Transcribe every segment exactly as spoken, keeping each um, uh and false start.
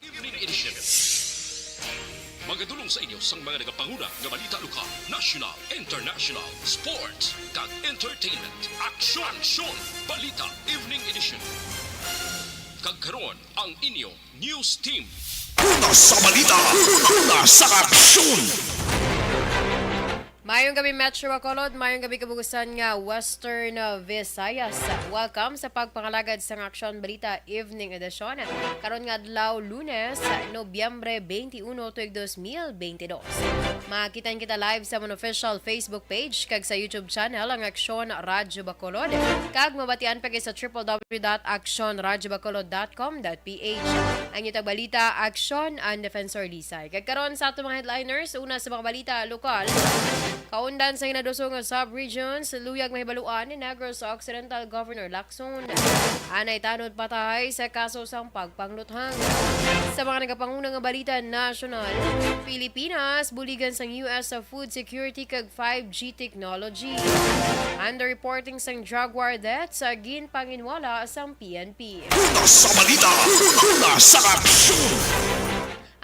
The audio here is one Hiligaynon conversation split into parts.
Evening Edition. Magadulong sa inyo sang mga nagapanguna nga balita lokal, national, international, sports, kag entertainment. Aksyon! Aksyon! Balita Evening Edition. Kag karon, ang inyo news team. Una sa balita, una sa aksyon. Mayong gabi, Metro Bacolod. Mayong gabi, kabugusan nga Western Visayas. Welcome sa pagpangalagad sang Aksyon Balita Evening Edition. Karon nga adlaw, Lunes, Nobyembre twenty-one, tuig dos mil benti dos. Makitan kita live sa amon official Facebook page kag sa YouTube channel, ang Aksyon Radyo Bacolod. Kag mabatian pa kayo sa triple W dot aksyon radyo bacolod dot com dot P H. Ang inyong tagbalita, Aksyon, ang Defensor Lisay. Kag karon sa ato mga headliners, una sa mga balita lokal, kaundan sa hinadusong nga sub-regions, luyag mahibaluan ni Negros Occidental Governor Lacson. Anay tanod patay sa kaso sang pagpangluthang. Sa mga nagapanguna nga balita nasyonal, Pilipinas, buligan sang U S sa food security kag five G technology. Underreporting sang drug war deaths, ginpanginwala sang P N P. Una sa balita, una sa aksyon.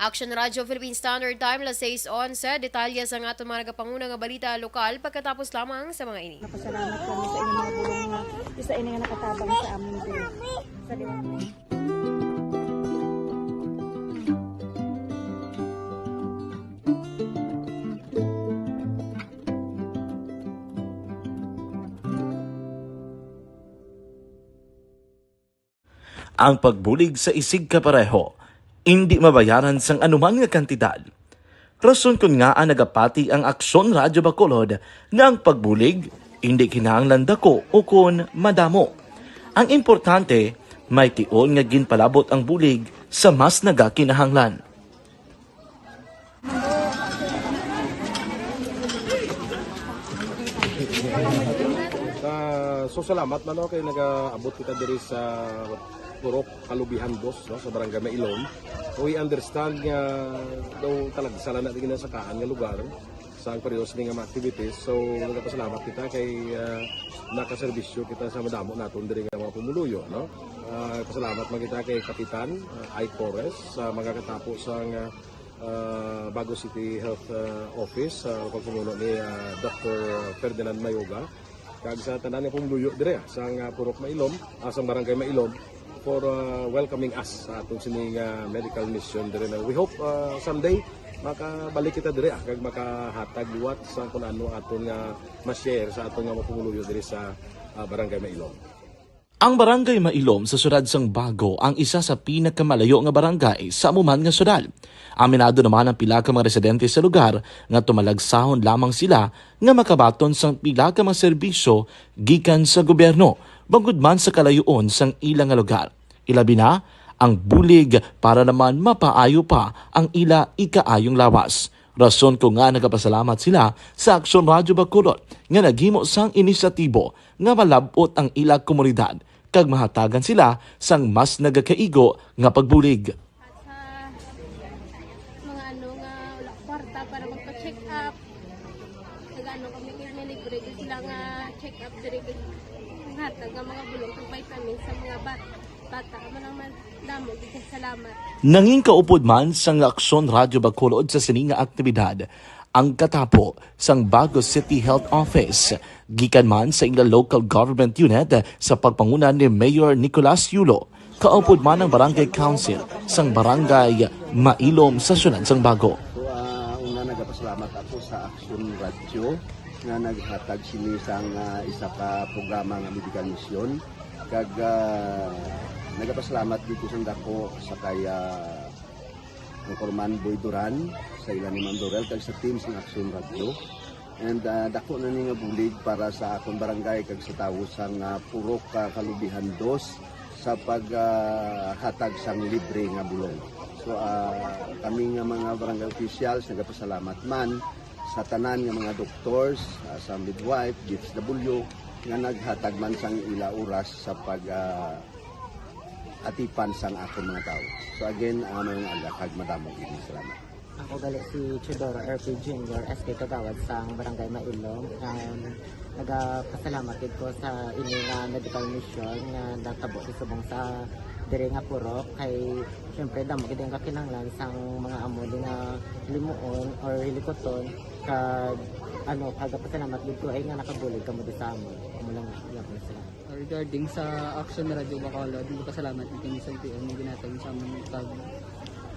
Action Radio Philippine Standard Time, las sais onse. Detalye sang aton mga nagapanguna nga balita lokal pagkatapos lamang sa mga ini. Napasalamat kami sa inyong mga bulong nga isa ini nga nakatabang sa amin diri. Sa liwanag. Ang pagbulig sa isigkapareho indi mabayaran sang anuman nga kantidad. Rason kon ngaa nagapati ang Aksyon Radyo Bacolod nga ang pagbulig indi kinahanglan dako ukon madamo. Ang importante, may tion nga ginpalabot ang bulig sa mas nagakinahanglan. Ah, so salamat man, no, kay nagaabot kita diri sa Purok Kalubihan Dos, no, sa Barangay Mailom. We understand nga daw talagsa lang na ginasakaan nga lugar sa ang periods ni nga mga activities. So nagapasalamat kita kay ah, nakaserbisyo kita sa madamo naton diri nga mga pumuluyo, no. Ah, pasalamat man kita kay Kapitan ah, Ike Torres sa mga katapo sa nga ah, Bago City Health ah, Office, sa pagpamuno ni ah, Doctor Ferdinand Mayoga, kag sa tanan nga pumuluyo dire ah, sa nga Purok Mailom, ah, sa Barangay Mailom, for ah, welcoming us sa atong sining ah, medical mission dire na. We hope ah, someday makabalik kita dire ah, kag makahatag liwat sa kung ano aton nga ma-share sa aton nga mga pumuluyo dire sa ah, Barangay Mailom. Ang Barangay Mailom sa siyudad sang Bago ang isa sa pinakamalayo nga barangay sa amo man nga siyudad. Aminado naman ang pila ka mga residente sa lugar nga tumalagsahon lamang sila nga makabaton sang pila ka mga serbisyo gikan sa gobyerno bangod man sa kalayoon sang ila nga lugar. Ilabi na ang bulig para naman mapaayo pa ang ila ikaayong lawas. Rason ko nga nagapasalamat sila sa Aksyon Radyo Bacolod nga naghimo sang inisyatibo nga malab-ot ang ila komunidad kag mahatagan sila sang mas nagakaigo nga pagbulig. Sa mga ano nga wala kwarta para magpa-check up, nag-ano kami kay may libre gyud sila nga check up diri kay hatag nga mga bulong kag vitamins sa mga bat bata. Amo lang man damo gyud kay salamat. Nangin kaupod man sang Aksyon Radyo Bacolod sa sini nga aktibidad ang katapo sang Bago City Health Office gikan man sa ila local government unit sa pagpanguna ni Mayor Nicolas Yulo. Kaupod man ang Barangay Council sang Barangay Mailom sa siyudad sang Bago. So, ah, una nagapasalamat ako sa Action Radio nga naghatag sini sang ah, isa ka programa nga medical mission. Kag ah, nagapasalamat dito sa dako sa kay ah, Anchorman Boy Duran, sa ila ni Ma'am Dorel, kag sa team sang Action Radio. And ah, dako na ni nga bulig para sa akon barangay kag sa tawo sang ah, Purok ah, Kalubihan Dos sa paghatag sang libre nga bulong. So ah, kami nga mga barangay officials nagapasalamat man sa tanan nga mga doctors, ah, sa midwife, D H W nga naghatag man sang ila oras sa pag ah, atipan sang akon mga tawo. So again, ah, mayong aga kag madamo gid nga salamat. Ako gali si Teodoro R P Junior, S K Kagawad sang Barangay Mailom. Um, nagapasalamat gid ko sa ini nga medical mission nga natabo sa subong sa diri nga purok kay siyempre damo gid ang kakinahanglan sang mga amo din nga limuon or hilikuton kag ano, kagapasalamat gid ko ay nga nakabulig kamo di sa amon. Amo lang gyapon sila. Regarding sa Action Radio Bacolod, nagpasalamat gid kami sa L T O nga ginhatag sa amon pag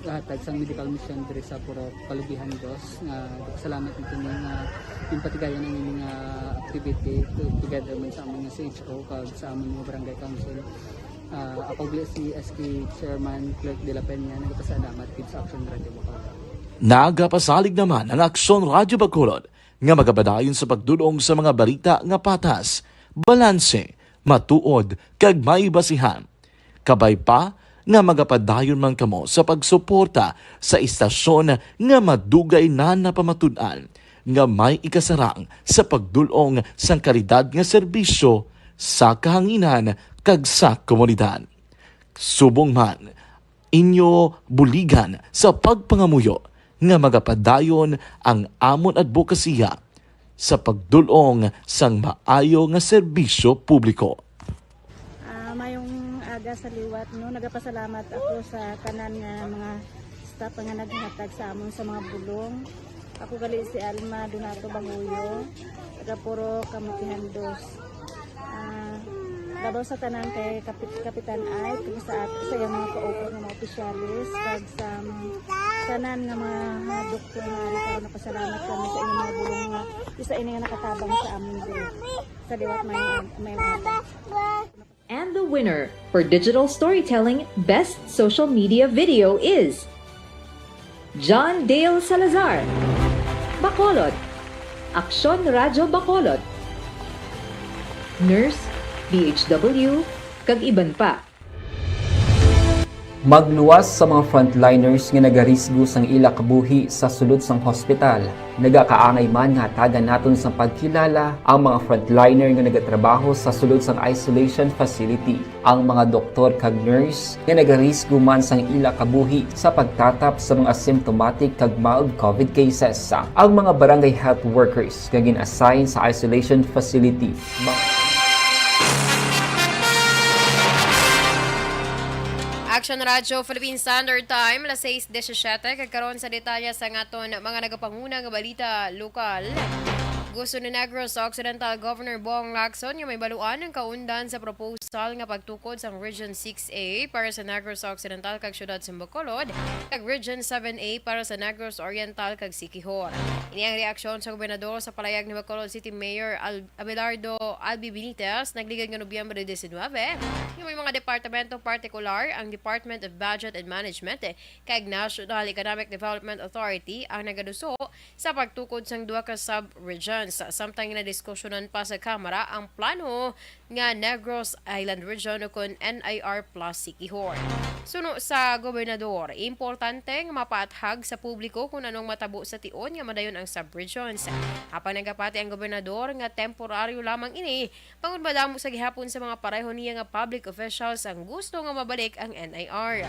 hatag sang medical mission diri sa Purok Kalubihan Dos. Nga nagpasalamat gid kami nga ginpatigayon ang ining nga activity to- together man sa amon nga C H O kag sa amon nga barangay council. Ah, ako gali si S K Chairman Clerk de la Peña, nagpasalamat gid sa Action Radio Bacolod. Nagapasalig naman ang Aksyon Radyo Bacolod nga magapadayon sa pagdulong sa mga balita nga patas, balanse, matuod, kag may basihan. Kabay pa nga magapadayon man kamo sa pagsuporta sa istasyon nga madugay na napamatud-an nga may ikasarang sa pagdulong sang kalidad nga serbisyo sa kahanginan kag sa komunidad. Subong man, inyo buligan sa pagpangamuyo nga magapadayon ang amon adbokasiya sa pagdulong sang maayo nga serbisyo publiko. Ah, mayong aga sa liwat, no. Nagapasalamat ako sa tanan nga mga staff nga naghatag sa amon sa mga bulong. Ako gali si Alma Donato Banguyo, taga Purok Kamutihan Dos. Ah, labaw sa tanan kay Kapit Kapitan Ay, kag sa at sa iyang mga kaupat nga mga opisyalis, kag sa tanan nga mga, mga doktor nga ari karon, napasalamat kami sa inyong mga bulong nga isa ini nga nakatabang sa amon diri sa liwat may may And the winner for digital storytelling best social media video is John Dale Salazar, Bacolod, Aksyon Radyo Bacolod, nurse, D H W, kag iban pa. Magluwas sa mga frontliners nga nagarisgo sang ila kabuhi sa sulod sang hospital. Nagakaangay man nga hatagan naton sang pagkilala ang mga frontliner nga nagatrabaho sa sulod sang isolation facility, ang mga doktor kag nurse nga nagarisgo man sang ila kabuhi sa pagtatap sa mga asymptomatic kag mild COVID cases, ang mga barangay health workers nga gin-assign sa isolation facility. Ma- Action Radio Philippine Standard Time, las seis diecisiete, kag karon sa detalye sa aton mga nagapanguna nga balita lokal. Gusto ni Negros Occidental Governor Bong Lacson nga may baluan ang kaundan sa proposal nga pagtukod sang Region six A para sa Negros Occidental kag Siyudad sa Bacolod, kag Region seven A para sa Negros Oriental kag Siquijor. Ini ang reaksyon sa gobernador sa palayag ni Bacolod City Mayor Al- Abelardo Albi Benitez nagligad nga Nobyembre diecinuebe, nga may mga departamento partikular ang Department of Budget and Management, eh, kag National Economic Development Authority ang nagaduso sa pagtukod sang duha ka sub-regions, samtang ginadiskusyonan pa sa Kamara ang plano nga Negros Island Region ukon N I R plus Siquijor. Suno sa gobernador, importante nga mapaathag sa publiko kung anong matabo sa tion nga madayon ang sub-regions. Apan nagapati ang gobernador nga temporaryo lamang ini, bangod madamo sa gihapon sa mga pareho niya nga public officials ang gusto nga mabalik ang N I R.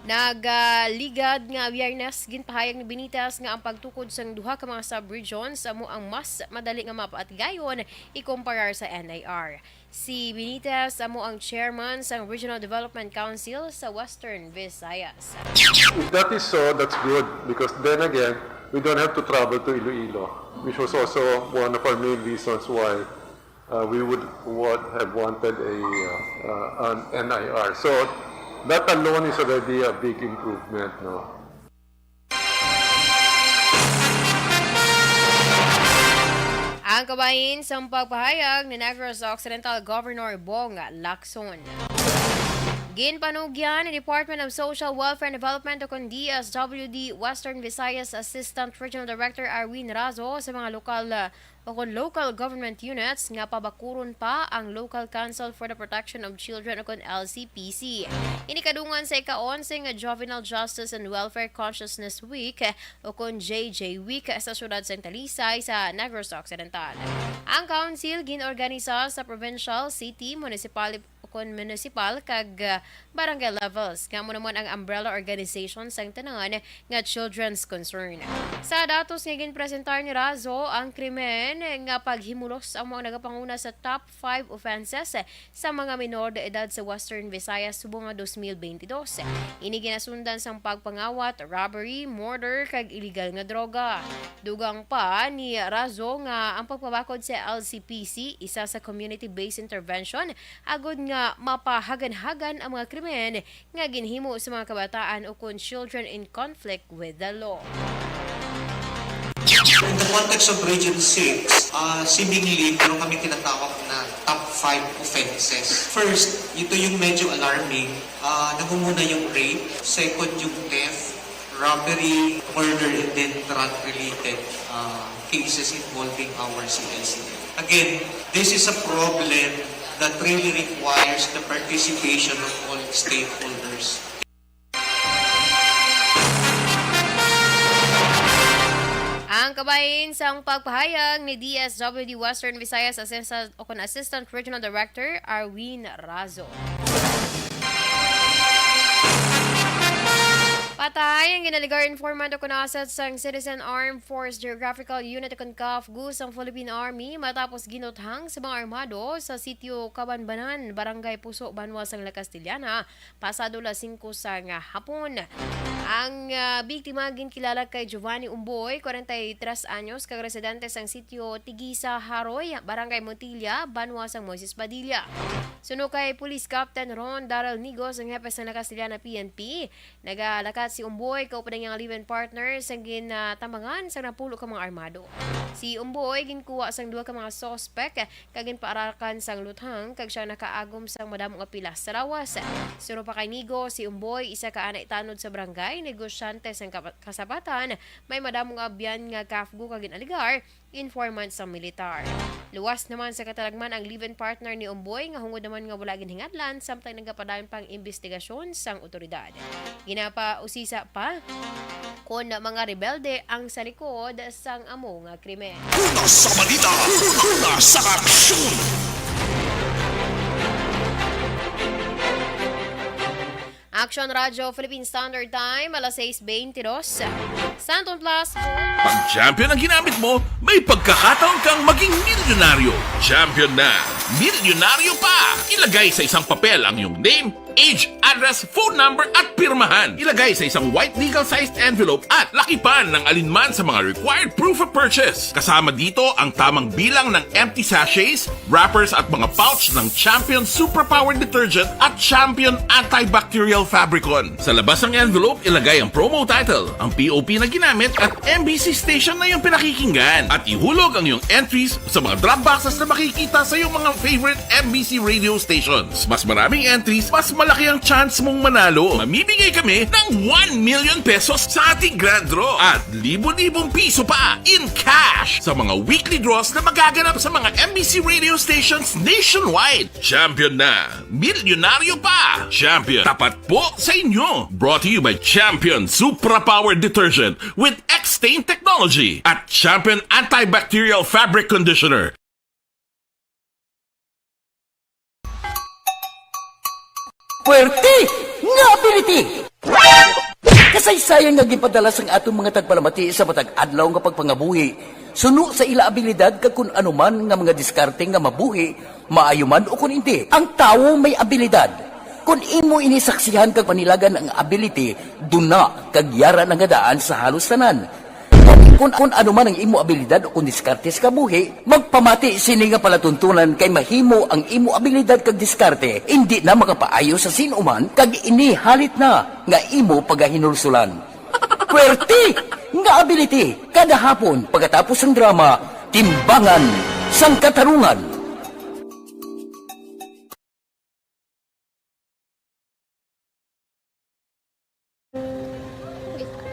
Nagaligad nga Biyernes, ginpahayag ni Benitez nga ang pagtukod sang duha ka mga sub-regions amo ang mas madali nga mapaatigayon ikumparar sa N I R. Si Benitez amo ang chairman sang Regional Development Council sa Western Visayas. If that is so, that's good, because then again, we don't have to travel to Iloilo, which was also one of our main reasons why uh, we would, would have wanted a uh, uh, an N I R. So that alone is already a big improvement, no? Ang kabahin sang pagpahayag ni Negros Occidental Governor Bong Lacson. Ginpanugyan ni Department of Social Welfare and Development ukon D S W D Western Visayas Assistant Regional Director Arwin Razo sa mga lokal, uh, ukon local government units nga pabakuron pa ang Local Council for the Protection of Children ukon L C P C. Ini kadungan sa ika-onse nga Juvenile Justice and Welfare Consciousness Week ukon J J Week sa siyudad sang Talisay sa Negros Occidental. Ang council ginorganisa sa provincial, city, municipal, kon municipal kag, ah, barangay levels, nga amo naman ang umbrella organization sang tanan nga children's concern. Sa datos nga ginpresentar ni Razo, ang krimen nga paghimulos ang mga nagapanguna sa top five offenses sa mga minor de edad sa Western Visayas subong nga dos mil bentidós. Ini ginasundan sang pagpangawat, robbery, murder, kag iligal nga droga. Dugang pa ni Razo nga ang pagpabakod sa L C P C, isa sa community-based intervention, agod nga mapahaganhagan ang mga krimen nga ginhimo sa mga kabataan ukon children in conflict with the law. In the context of Region six, ah, seemingly meron kami tinatawag na top five offenses. First, ito yung medyo alarming. Ah, nangunguna yung rape, second yung theft, robbery, murder, and then drug-related, ah, cases involving our C L C F. Again, this is a problem that really requires the participation of all stakeholders. Ang kabahin sang pagpahayag ni D S W D Western Visayas Assistant o kon Assistant Regional Director Arwin Razo. Patay ang ginaligar informant o kon asset sang Citizen Armed Force Geographical Unit o kon CAFGU sang Philippine Army matapos ginuthang sa mga armado sa sitio Kabanbanan, Barangay Puso, banwa sang La Castellana, pasado las singko sang hapon. Ang, ah, biktima ginkilala kay Giovanni Umboy, kwarenta y tres anyos, kag residente sang sitio Tigisa Haroy, Barangay Montilla, banwa sang Moises Padilla. Suno kay Police Captain Ron Daryl Nigos, ang hepe sang La Castellana P N P, nagalakat si Umboy kauban ang iyang live-in partner sang ginatabangan sang napulo ka mga armado. Si Umboy ginkuha sang duha ka mga suspek kag ginpaarakan sang luthang, kag sia nakaagom sang madamo nga pilas sa lawas. Suno pa kay Nigo, si Umboy, isa ka anay tanod sa barangay, negosyante sang kapa-, kasapatan, may madamo nga abyan nga CAFGU kag ginaligar, informant sang militar. Luwas naman sa katalagman ang live-in partner ni Umboy, nga hungod naman nga wala ginhingadlan, samtang nagapadayon pa ang imbestigasyon sang otoridad. Ginapausisa pa kon mga rebelde ang sa likod sang amo nga krimen. Una sa balita, una sa aksyon. Action Radio Philippine Standard Time, alas sais beintidos. Santon Plus. Pag champion ang ginamit mo, may pagkakataon kang maging milyonaryo. Champion na, milyonaryo pa! Ilagay sa isang papel ang iyong name, age, address, phone number, at pirmahan. Ilagay sa isang white legal-sized envelope at lakipan ng alinman sa mga required proof of purchase. Kasama dito ang tamang bilang ng empty sachets, wrappers, at mga pouch ng Champion Superpower Detergent at Champion Antibacterial Fabricon. Sa labas ng envelope, ilagay ang promo title, ang P O P na ginamit, at M B C station na iyong pinakikinggan. At ihulog ang iyong entries sa mga drop boxes na makikita sa iyong mga favorite M B C radio stations. Mas maraming entries, mas malaki ang chance mong manalo. Mamimigay kami ng one million pesos sa ating grand draw at libo-libong piso pa in cash sa mga weekly draws na magaganap sa mga M B C radio stations nationwide. Champion na! Milyonaryo pa! Champion, tapat po sa inyo! Brought to you by Champion Supra Power Detergent with X-Stain Technology at Champion Antibacterial Fabric Conditioner. Puwerte nga ability! Kasaysayan nga ginpadala sang aton mga tagpalamati sa matag adlaw nga pagpangabuhi, suno sa ila abilidad kag kun ano man nga mga diskarte nga mabuhi, maayo man o kun indi, ang tawo may abilidad. Kun imo ini saksihan kag panilagan ang ability, duna kag yara na nga daan sa halos tanan. Kun, kun ano man ang imo abilidad o kun diskarte sa kabuhi, magpamati sini nga palatuntunan kay mahimo ang imo abilidad kag diskarte indi na makapaayo sa sin-o man kag ini halit na nga imo pagahinulsulan. Puwerte nga ability kada hapon pagkatapos sang drama, Timbangan sang Katarungan.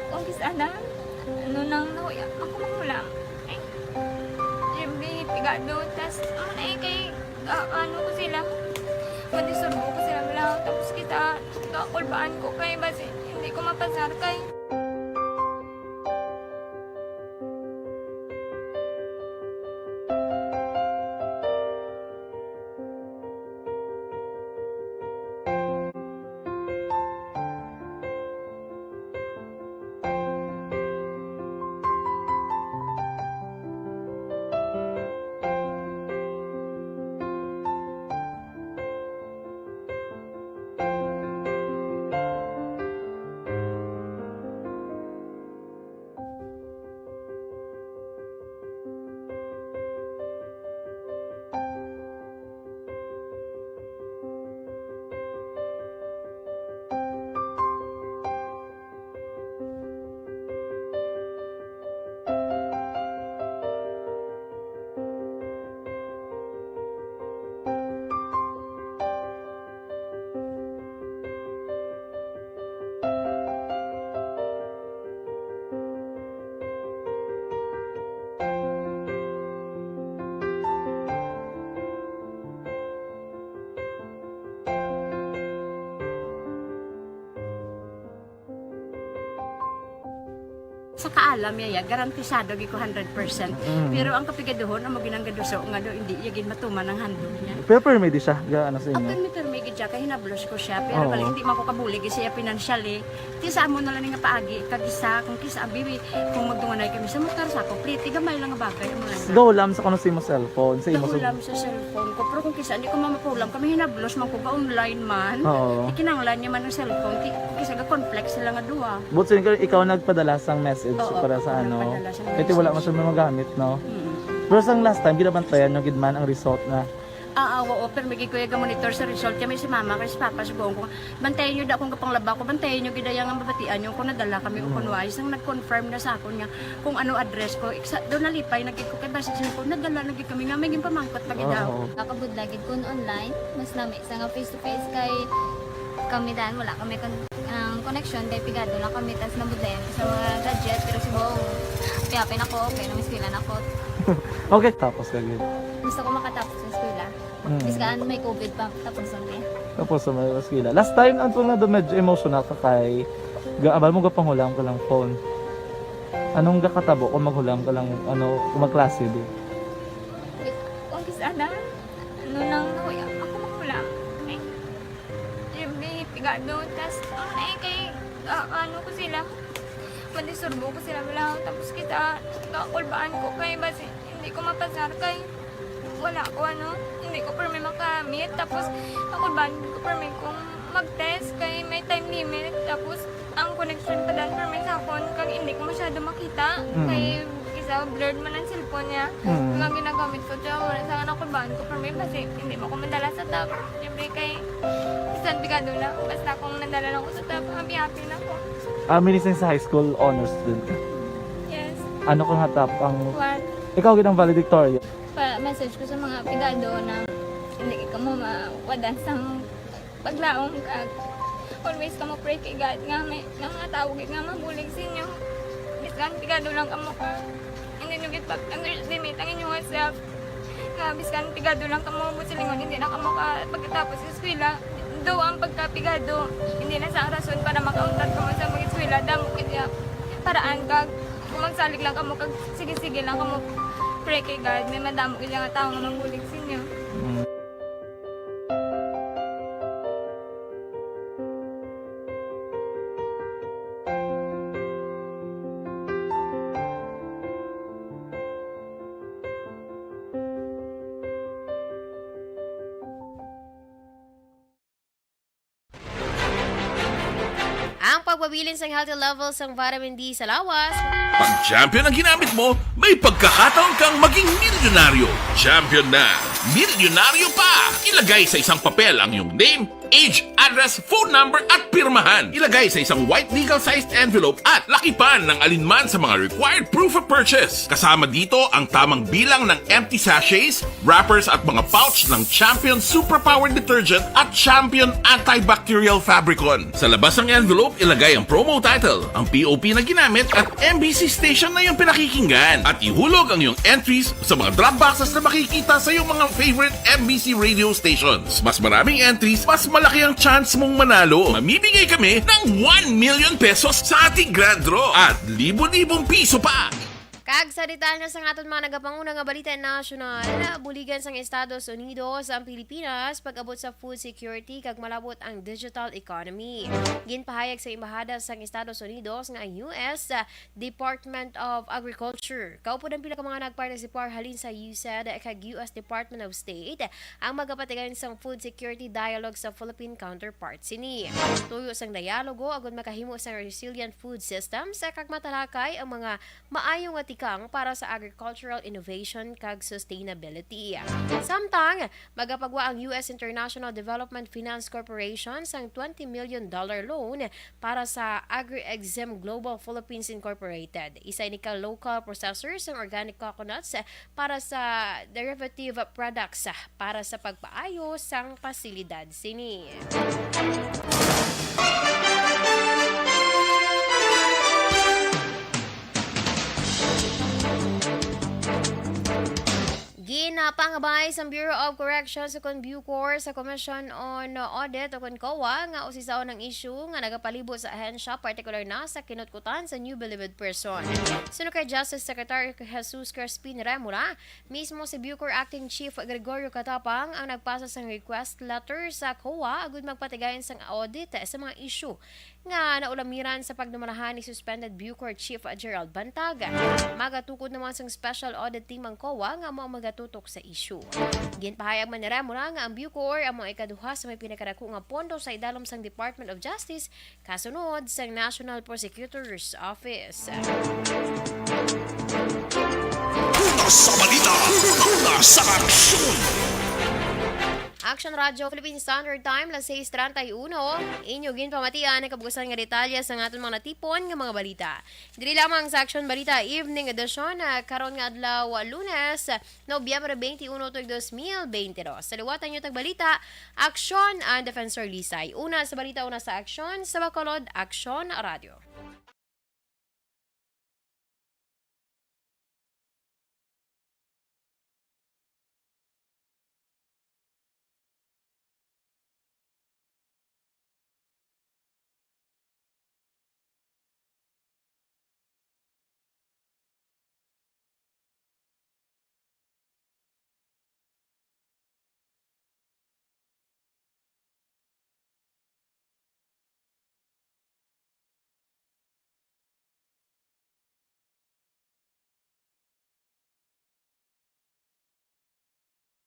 Umpisa na, ano nang nahuya ako manghulam. Ay, siyempre, pigado. Tas, ano na eh, kay, ah, ano ko sila, madisurbo ko sila, wala. Tapos kita, kakulbaan ko kay, basi, hindi ko mapasar kay. Sa kaalam niya, ya, garantisado gid ko hundred percent. Mm. Pero ang kapigaduhon, amo ginang gaduso nga do, hindi niya gid matuman ang handog niya. Pero permi di siya, ga, ano sa inyo? Permi, permi gid siya, kay hinablos ko siya. Pero Oo. bali, hindi man ko kabulig siya financially. Ti sa amo na lang nga paagi, kag isa, kung kisa, abi, kung magdunganay kami sa motor, sa ako, pliti, gamay lang nga bagay, amo lang. Gahulam sa kuno sa imo cellphone, sa imo sa Gahulam sa cellphone ko, pero kung kisa, hindi ko mamapahulam, kami hinablos man ko, ga-online man. Oo. Ikinanglan niya man ang cellphone, ki-, kisa ga-conflict sila nga duha. But sin-, ikaw nagpadala sang message Oo, para sa ako ano? nagpadala sang Kaya wala message. man siya magamit, no? Mm. Pero sang last time, ginabantayan nyo gid man ang result na? Ah, ah, oo, pero may gikuya ga-monitor sa result. Kami si mama, kay si papa, si buong ko. Bantayan nyo da kung kapanglaba ko, bantayan nyo gid ang mabatian nyo kung nadala kami o Mm. kung wala. Isang nag-confirm na sa akon nga kung ano address ko. Iksa, doon nalipay na gid ko kay basi sa ko, nadala na gid kami nga may ginpamangkot pa gid daw. Oo. Nakabudlay gid kun online, mas nami sa nga face to face kay kami dan wala kami kon-, ang connection kay pigado lang kami tas nabudlayan ko sa mga gadget pero si Bong, happy-happy na ko, okay na, may eskwela na ko. Okay, tapos ka gid. Gusto ko makatapos sa eskwela. Mm. Bis kaan may covid pa, tapos ang eh. Tapos sa mga eskwela. Last time, ang tuna do medyo emotional ka kay ga-, abal mo gapanghulam ka lang phone. Anong gakatabo kung maghulam ka lang, ano, kung magklase di? Kung kis-a na, ano lang, nahuya ako maghulam. Eh, may pigado, tas, ano na eh, kay, ah, ano ko sila, madisturbo ko sila, wala. Tapos kita, kakulbaan ko kay, basi, hindi ko mapasar kay, wala ko, ano, hindi ko permi makamit. Tapos, kakulbaan ko permi kung mag-test kay may time limit. Tapos, ang connection pa dan permi sa akon, kag hindi ko masyado makita. Mm. Kay, isa, blurred man ang cellphone niya. Mm. Ang ginagamit ko, tiyan, wala sa nakulbaan ko permi, basi, hindi mo ko madala sa top. Siyempre, kay, bisan pigado na, basta kung nadala lang ko sa top, happy-happy na ko. Ah, minising sa high school, honors student ka? Yes. Ano ka nga top ang One. Ikaw gid ang valedictorian? Pa-message ko sa mga pigado na hindi ka mo mawadan sang paglaom kag always ka mo pray kay God nga may, nga mga tawo gid nga mabulig sa inyo. Bisan pigado lang kamo ka, hindi nyo gid pag-underestimate ang inyong self. Nga bisan pigado lang kamo, buot silingon, hindi na kamo ka pagkatapos sa eskwela. Daw ang pagkapigado, hindi na sa rason para makauntat kamo sa mag-eskwela. Damo gid nga paraan kag kung magsalig lang kamo kag sige-sige lang kamo pray kay God, may madamo gid nga tawo nga mabulig sa inyo. Mm. Ang pagpabilin sang healthy levels sang vitamin D sa lawas. Pag Champion ang ginamit mo, may pagkakataon kang maging milyonaryo. Champion na, milyonaryo pa! Ilagay sa isang papel ang iyong name, age, address, phone number, at pirmahan. Ilagay sa isang white legal-sized envelope at lakipan ng alinman sa mga required proof of purchase. Kasama dito ang tamang bilang ng empty sachets, wrappers at mga pouch ng Champion Superpower Detergent at Champion Antibacterial Fabricon. Sa labas ng envelope, ilagay ang promo title, ang P O P na ginamit at M B C station na iyong pinakikinggan. At ihulog ang iyong entries sa mga drop boxes na makikita sa iyong mga favorite M B C radio stations. Mas maraming entries, mas malaki ang chance mong manalo. Mamimigay kami ng one million pesos sa ating grand draw at libo-libong piso pa. Kag sa detalye sa aton mga nagapanguna nga balita nasyonal, buligan sang Estados Unidos ang Pilipinas pag-abot sa food security kag malabot ang digital economy. Ginpahayag sa Embahada sang Estados Unidos nga ang U S Department of Agriculture, kaupod ang pila ka mga nagpartisipar halin sa U S A I D kag U S Department of State, ang magapatigayon sang food security dialogue sa Philippine counterpart sini. Tuyo sang dialogo agud makahimo sang resilient food systems kag matalakay ang mga maayo nga tikang para sa agricultural innovation kag sustainability. Samtang, magapagwa ang U S International Development Finance Corporation sang twenty million dollar loan para sa Agri-Exim Global Philippines Incorporated. Isa ini ka local processor sang organic coconuts para sa derivative products para sa pagpaayo sang pasilidad sini. Gina- Pangabay sang Bureau of Corrections ukon BuCor sa Commission on Audit ukon COA nga usisaon ang issue nga nagapalibot sa ahensya, partikular na sa kinutkutan sa New Bilibid Prison. Suno kay Justice Secretary Jesus Crispin Remora, mismo si BuCor Acting Chief Gregorio Catapang ang nagpasa sang request letter sa COA agud magpatigayon sang audit sa mga issue nga naulamiran sa pagdumalahan ni suspended BuCor Chief Gerald Bantag. Magatukod naman sang special audit team ang COA nga amo ang magatutok sa issue. Ginpahayag man ni Remora nga ang BuCor amo ang ikaduha sa may pinakadako nga pondo sa idalom sang Department of Justice kasunod sang National Prosecutor's Office. Una sa balita, una sa aksyon. Action Radio Philippine Standard Time, las sais treinta y uno. Inyo ginpamatian ang kabugasan nga detalye sa aton mga natipon nga mga balita. Diri lamang sa Action Balita Evening Edition, ah, karon nga adlaw, ah, Lunes, Nobyembre twenty-one, tuig dos mil bente dos. Sa liwat ang inyong tagbalita, Aksyon ang Defensor Lisay. Una sa balita, una sa aksyon, sa Bacolod, Aksyon Radio.